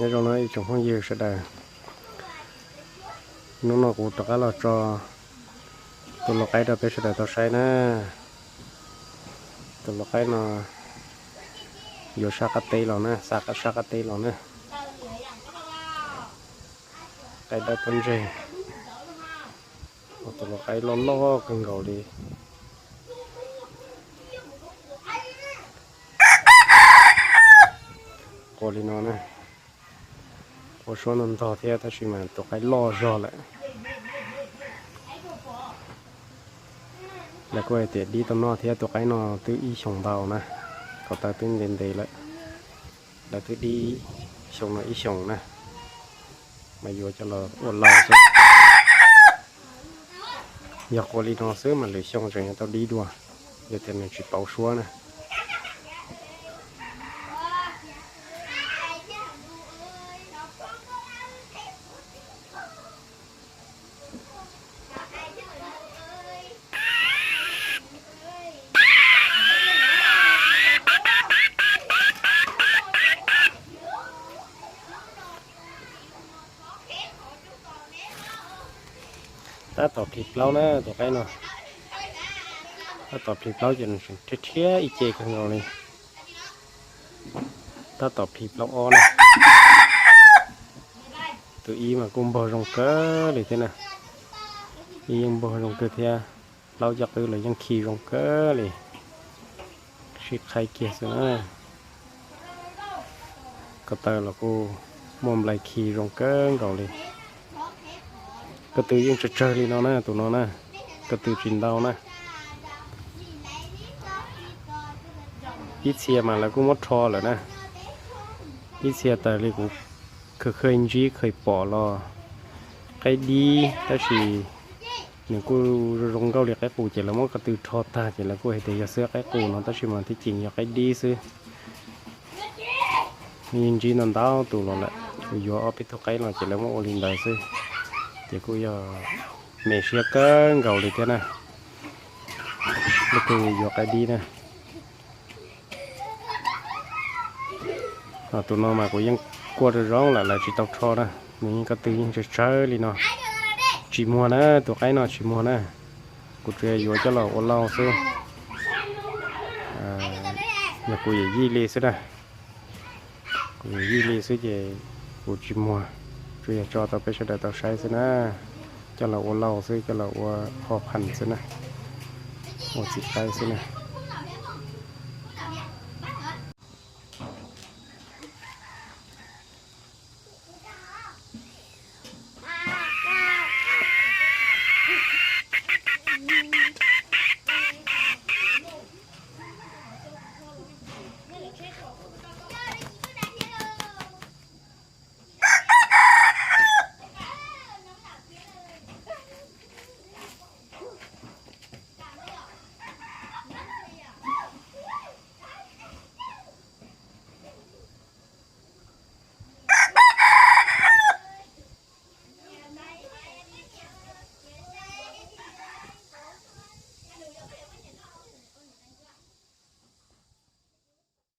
Nyob zoo no ib tsoom phooj ywg sawv daws, hnub no kuv rov qab los tso tus lau qaib rau peb sawv daws tau saib na. Tus lau qaib no yuav sab qab teb los na, xa sab qab teb los na. Qaib dawb pob ntseg, tus lau qaib loj loj kawg nkaus li. Qua li no na, qua suab no ntog thiab tab sis mas tus qaib loj zog lawm. Lawv kuj hais tias dib tau noj thiab, tus qaib no twb ib xyoos ntau na, ko taw twb ntev ntev lawm. Lawv twb dib xyoo no ib xyoos na, mas yuav coj los ua lau xwb. Yog qua li no xwb mas lwm xyoo tseem yuav tau dib dua, yog tias nws tsis pauv suab na. Tab tom plhis plaub na tus qaib no. Tab tom plhis plaub ces rhiab rhiab ib ce kawg nkaus li. Tab tom plhis plaub ob na. Tus ib mas kuj npog zoo kawg li thiab na. Ib yeej npog zoo kawg thiab. Plaub cov qwb los yeej khi zoo kawg li, sib qhaib kiag xwb na. Ko taw los kuj muaj nplai khi zoo kawg nkaus li. Ko tw yeej tsawg tsawg li no na, tus no na, ko tw tsis ntau na. Ib txhia mas lawv kuj muab rho lawm na. Ib txhia tas li kuv khaws khaws ntsib khaws pom los qaib dib tab sis nws kuj zoo zoo nkauj li qaib qus ces lawv muab ko tw rho tag ces lawv kuj hais tias yog xwb qaib qus no tab sis mas thiaj ceem yog qaib dib xwb. Yeej ntsib ntau ntau tus los lawm, kuv yuav ob peb tug qaib los ces lawv muab ua li ntawd xwb. Ces kuj yog me siab kawg nkaus li thiab na. Leej twg yuav qaib dib na. Tus no mas kuv yeej kuaj zoo zoo lawm, lawv tsis tau rho na. Nws yeej ko tw yeej tsawg tsawg li no. Tsis muag na, tus qaib no tsis muag na. Kuv tsuas yuav coj los ua lau xwb. Yog kuv yawm yij li xwb na. Kuv yawm yij li xwb ces kuv tsis muag, tsuas yog tso tau peb sawv daws tau saib xwb na. Coj los ua lau xwb, coj los ua pho phas xwb na, ua txiv qaib xwb na.